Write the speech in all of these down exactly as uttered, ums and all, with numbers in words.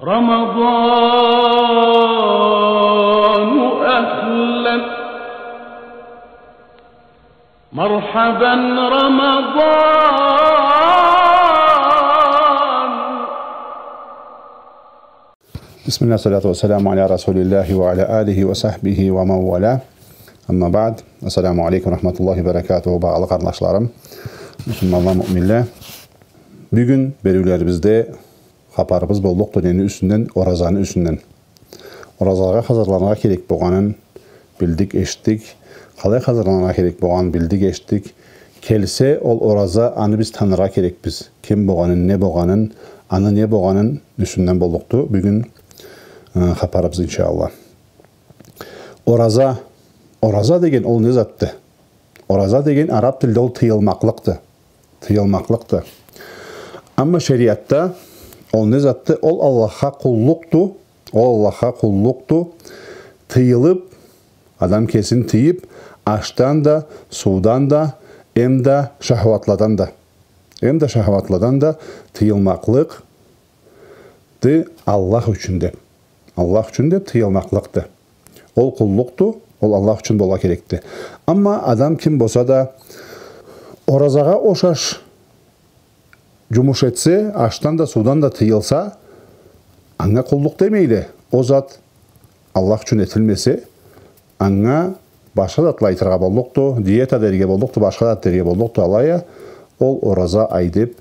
رمضان أهلا، مرحبا رمضان. بسم الله، الصلاة والسلام على رسول الله وعلى آله وصحبه ومن والاه. أما بعد، السلام عليكم ورحمة الله وبركاته. Багъалы къарнашларым, муслиманла, муъминле. Бюгюн бериулерибизде хапарыбыз боллукъду нени юсюнден? Оразаны юсюнден. Оразагъа хазырланыргъа керек болгъанын билдик, эшитдик. Къалай хазырланыргъа керек болгъанын билдик, эшитдик. Келсе ол ораза, аны биз таныргъа керекбиз. Ким болгъанын, не болгъанын, аны не болгъанын юсюнден боллукъду бюгюн, э, хапарыбыз, иншаАллах. Ораза. Ораза деген ол не затды? Ораза деген араб тилде ол тыйылмакълыкъды. Тыйылмакълыкъды. Амма шериатда ол не затды? Ол Аллахха къуллукъду, ол Аллахха къуллукъду. Тыйылып, адам кесин тыйып, ашдан да, суудан да, эм да шахватладан да. Эм да шахватладан да тыйылмакълыкъды Аллах ючюн деп. Аллах ючюн деп тыйылмакълыкъды. Ол къуллукъду, ол Аллах ючюн болургъа керекди. Амма адам ким болса да, оразагъа ошаш джумуш этсе, ашдан да, суудан да тыйылса, анга къуллукъ демейле. Ол зат Аллах ючюн этилмесе, анга башха затла айтыргъа боллукъду, диета дерге боллукъду, башха зат дерге боллукъду. Алай а, ол ораза ай деп,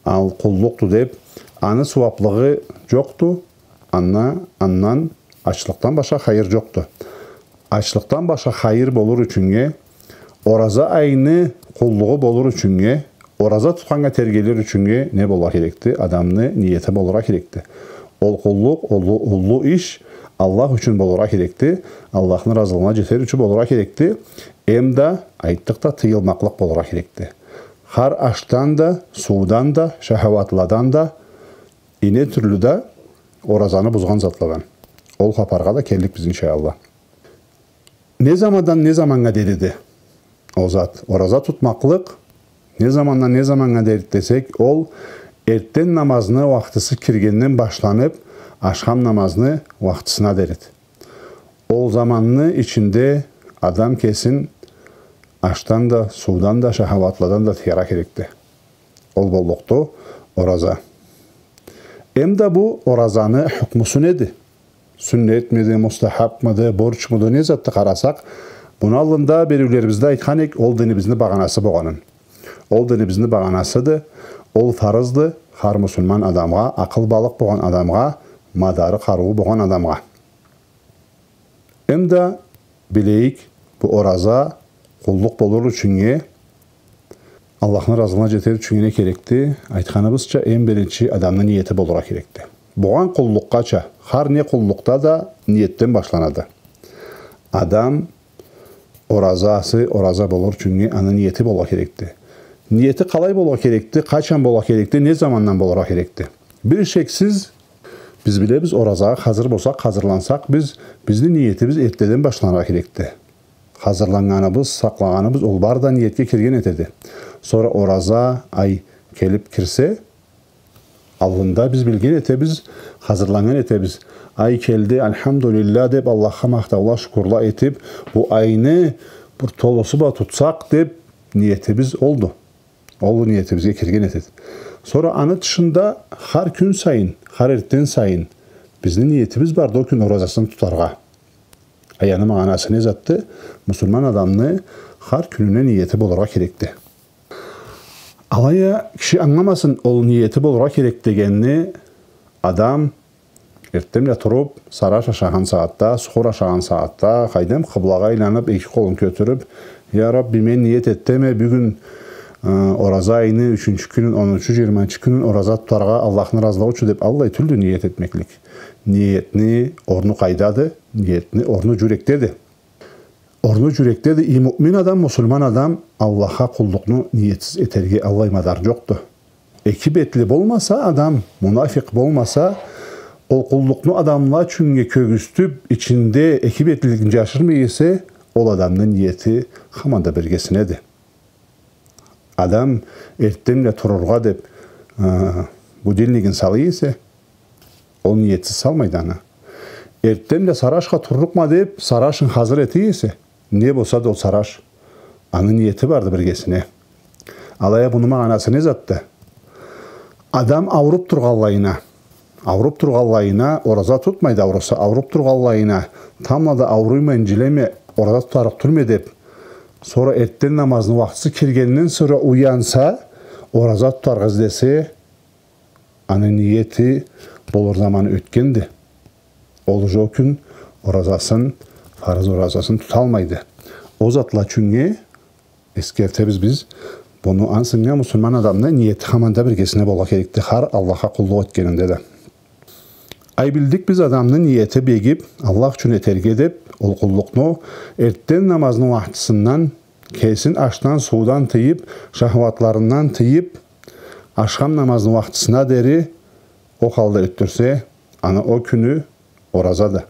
ал къуллукъду деп, аны сууаплыгъы джокъду. Анна, андан ачлыкъдан башха хайыр джокъду. Ачлыкъдан башха хайыр болур ючюннге, ораза айны къуллугъу болур ючюннге, ораза тутханнга тергелир ючюннге не болургъа керекди? Адамны ниети болургъа керекди. Ол къуллукъ, ол уллу иш Аллах ючюн болургъа керекди. Аллахны разылыгъына джетер ючюн болургъа керекди. Эм да, айтдыкъ да, тыйылмакълыкъ болургъа керекди. Хар ашдан да, суудан да, шахаватладан да, и не тюрлю да оразаны бузгъан затладан. Ол хапаргъа да келликбиз, иншаАллах. Не замандан не заманнга дериди ол зат? Ораза тутмакълыкъ не замандан не заманнга дериди десек, ол эртден намазны уахтысы киргенден башланып, ашхам намазны уахтысына дериди. Ол заманны ичинде адам кесин ашдан да, суудан да, шахаватладан да тыяргъа керекди. Ол боллукъду ораза. Эм да бу оразаны хукмусу неди? Сюннетмиди, мустахабмыды, борчмуду, не затды къарасакъ, муну аллында бериулерибизде айтхан эк, ол динибизни багъанасы болгъанын. Ол динибизни багъанасыды, ол фарызды хар муслиман адамгъа, акъыл балыкъ болгъан адамгъа, мадары, къарыуу болгъан адамгъа. Эм да билейик, бу ораза къуллукъ болур ючюннге, Аллахны разылыгъына джетер ючюннге не керекди? Айтханыбызча, эм биринчи адамны ниети болургъа керекди. Богъан къуллукъгъача, хар не къуллукъда да ниетден башланады. Адам оразасы, ораза болур ючюннге аны ниети болургъа керекди. Ниети къалай болургъа керекди, къачан болургъа керекди, не замандан болургъа керекди? Бир шексиз, биз билебиз, оразагъа хазыр болсакъ, хазырлансакъ, биз, бизни ниетибиз эртдеден башланыргъа керекди. Хазырланнганыбыз, сакълагъаныбыз, ол бары да ниетге кирген этеди. Сора ораза ай келип кирсе, аллында биз билген этебиз, хазырланнган этебиз. Ай келди, альхамдулиллях деп, Аллахха махтаула, шукурла этип, бу айны бир толусу бла тутсакъ деп, ниетибиз олду. Ол ниетибизге кирген этеди. Сора аны тышында хар кюн сайын, хар эртден сайын бизни ниетибиз барды ол кюн оразасын тутаргъа. Ай, аны магъанасы не затды? Муслиман адамны хар кюнюне ниети болургъа керекди. Алай а киши ангыламасын, ол ниети болургъа керек дегенни. Адам эртден бла туруп, сараш ашагъан сагъатда, сухур ашагъан сагъатда, къайдам, къыблагъа айланып, эки къолун кётюрюп, «Я Рабби, мен ниет этеме, бюгюн, э, ораза айны ючюнчю кюнюн, онунчу, джыйырманчы кюнюн ораза тутаргъа Аллахны разылыгъы ючюн», — деп, аллай тюлдю ниет этмеклик. Ниетни орну къайдады? Ниетни орну джюрекдеди. Орну джюрекдеди. И муъмин адам, муслиман адам Аллахха къуллукъну ниетсиз этерге аллай мадар джокъду. Эки бетли болмаса адам, мунафикъ болмаса, ол къуллукъну адамла ючюннге кёргюзтюп, ичинде эки бетлилигин джашырмай эсе, ол адамны ниети хаманда биргесинеди. Адам эртден бла турургъа деп, э, будильнигин салай эсе, Ол ниетсиз салмайды аны. Эртденбла сары ашха турлукъма деп, сары ашын хазыр эте эсе, не болса да ол сары аш, аны ниети барды биргесине. Алай а, муну магъанасы не затды? Адам ауруп тургъанлайына, ауруп тургъанлайына ораза тутмайды, ауруса, ауруп тургъанлайына, тамбла да ауруйма, инжилеме, ораза тутарыкъ тюлме деп, сора эртден намазны уахтысы киргенден сора уянса, ораза тутаргъа излесе, аны ниети болур заманы ётгенди. Ол уже ол кюн оразасын, фарыз оразасын туталмайды. Ол затла ючюннге эсгертебиз биз. Буну ансы а муслиман адамны ниети хаманда биргесине болургъа керекди, хар Аллахха къуллукъ этгенинде да. Ай, билдик биз адамны ниети бегип, Аллах ючюн этерге деп, ол къуллукъну эртден намазны уахтысындан, кесин ашдан, суудан тыйып, шахватларындан тыйып, ашхам намазны уахтысына дери ол халда ётдюрсе, аны ол кюню оразады.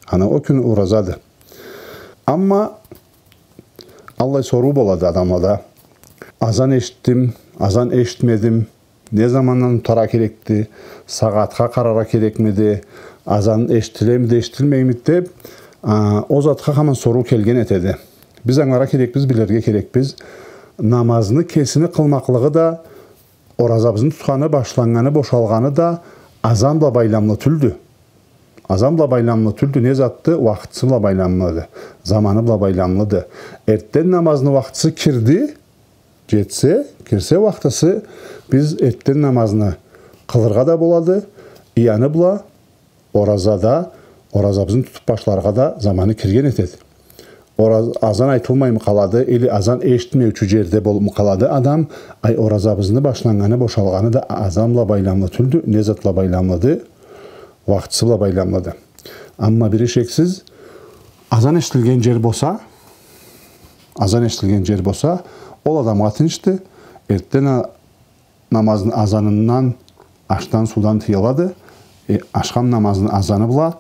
Аны ол кюню оразады. Амма аллай соруу болады адамлада. Азан эшитдим, азан эшитмедим, не замандан тутаргъа керекди, сагъатха къараргъа керекмиди, азан эшитилемиди, эшитилмеймиди деп, а, ол затха хаман соруу келген этеди. Биз ангыларгъа керекбиз, билирге керекбиз. Намазны кесини къылмакълыгъы да, оразабызны тутханы, башланнганы, бошалгъаны да азан бла байламлы тюлдю. Азан бла байламлы тюлдю, не затды? Уахтысы бла байламлыды, заманы бла байламлыды. Эртден намазны уахтысы кирди, жетсе, кирсе уахтысы, биз эртден намазны къылыргъа да болады, и аны бла оразада, оразабызны тутуп башларгъа да заманы кирген этеди. Ораз-, азан айтылмаймы къалады, или азан эшитмеучю жерде болупму къалады адам, ай, оразабызны башланнганы, бошалгъаны да азан бла байламлы тюлдю, не зат бла байламлыды? Уахтысы бла байламлыды. Амма бир ишексиз, азан эшитилген жер болса, азан эшитилген жер болса, ол адамгъа тынчды, эртден а-, намазны азанындан, ашдан, суудан тыйылады, э, ашхам намазны азаны бла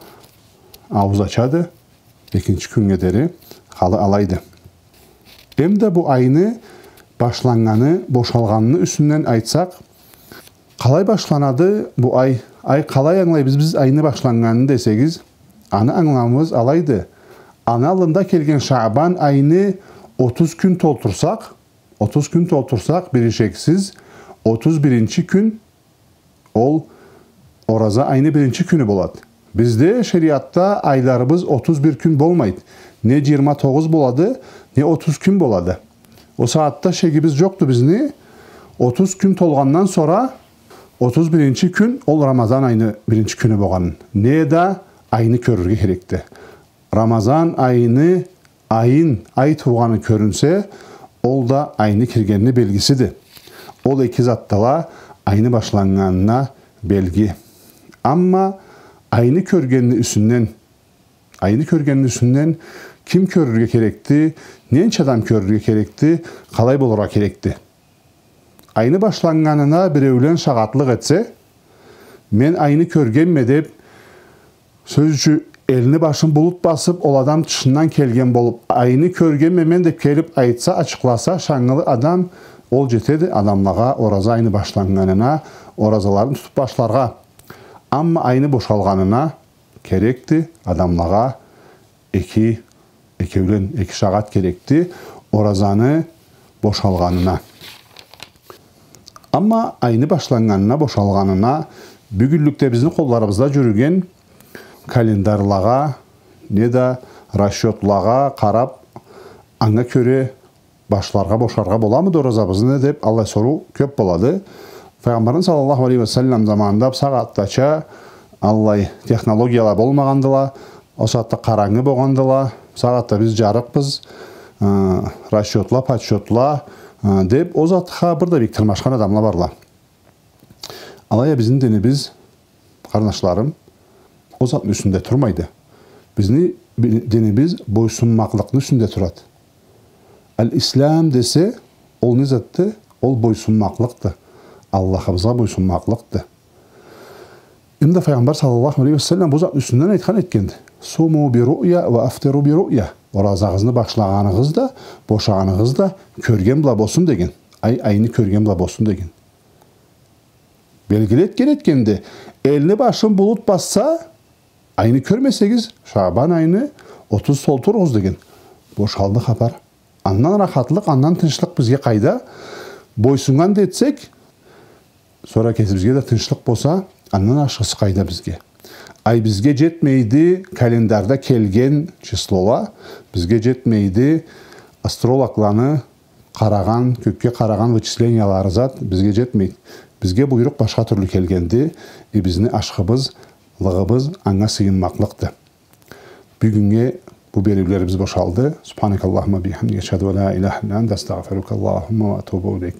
аууз ачады, экинчи кюннге дери халы алайды. Эм да бу айны башланнганы, бошалгъаныны юсюнден айтсакъ, къалай башланады бу ай? Ай, къалай ангылайбыз биз айны башланнганын десегиз, аны ангыламыбыз алайды. Аны аллында келген Шаъбан айны отуз кюн толтурсакъ, отуз кюн толтурсакъ, бир ишексиз, отуз биринчи кюн ол ораза айны биринчи кюню болады. Бизде шериатда айларыбыз отуз бир кюн болмайды. Не жыйырма тогъуз болады, не отуз кюн болады. Ол сагъатда шегибиз жокъду бизни. Отуз кюн толгъандан сора отуз биринчи кюн ол Рамазан айны биринчи кюню болгъанын, не да айны кёрюрге керекди. Рамазан айны айын, ай туугъаны кёрюнсе, ол да айны киргенини белгисиди. Ол эки затдыла айны башланнганына белги. Амма айны кёргенини юсюнден, айны кёргенини юсюнден ким кёрюрге керекди, ненча адам кёрюрге керекди, къалай болургъа керекди? Айны башланнганына биреулен шагъатлыкъ этсе, мен айны кёргенме деп, сёз ючюн, элни башын булут басып, ол адам тышындан келген болуп, айны кёргенме мен деп келип айтса, ачыкъласа, шангылы адам, ол жетеди адамлагъа ораза айны башланнганына, оразаларын тутуп башларгъа. Амма айны бошалгъанына керекди адамлагъа эки, экеулен, эки шагъат керекди оразаны бошалгъанына. Амма айны башланнганына, бошалгъанына, бюгюнлюкде бизни къолларыбызда жюрюген календарьлагъа, не да расчётлагъа къарап, анга кёре башларгъа, бошаргъа боламыды оразабызны деп, аллай соруу кёп болады. Файгъамбарны саллаллаху алейхи ва саллам заманында бусагъатдача аллай технологияла болмагъандыла, ол сагъатда къарангы болгъандыла, бусагъатда биз жарыкъбыз, ы, расчётла, подсчётла, ы, деп, ол затха бир да бек тырмашхан адамла барла. Алай а бизни динибиз, къарнашларым, ол затны юсюнде турмайды. Бизни би-, динибиз бойсунмакълыкъны юсюнде турады. Аль-Ислам десе, ол не затды? Ол бойсунмакълыкъды. Аллахыбызгъа бойсунмакълыкъды. Эм да Файгъамбар саллаллаху алейхи ва саллам бу затны юсюнден айтхан этгенди. «Суму би руъя ва афтиру би руъя». Оразагъызны башлагъаныгъыз да, бошагъаныгъыз да кёрген бла болсун деген. Ай, айны кёрген бла болсун деген. Белгили этген этгенди. Элни башын булут басса, айны кёрмесегиз, Шабан айны отуз толтуругъуз деген. Бошалды хапар. Андан рахатлыкъ, андан тынчлыкъ бизге къайда? Бойсуннган да этсек, сора кесибизге да тынчлыкъ болса, андан ашхысы къайда бизге? Ай бизге жетмейди, календарда келген числола, бизге жетмейди, астрологланы къарагъан, кёкге къарагъан вычислениялары зат бизге жетмейди. Бизге буйрукъ башха тюрлю келгенди, и бизни ашхыбыз, лыгъыбыз анга сыйынмакълыкъды. Бюгюннге бу бериулерибиз бошалды. Субханакаллахумма бихамдик, ашхаду ан ла иляха илля ант, астагъфирука Аллахумма ва атубу илейк.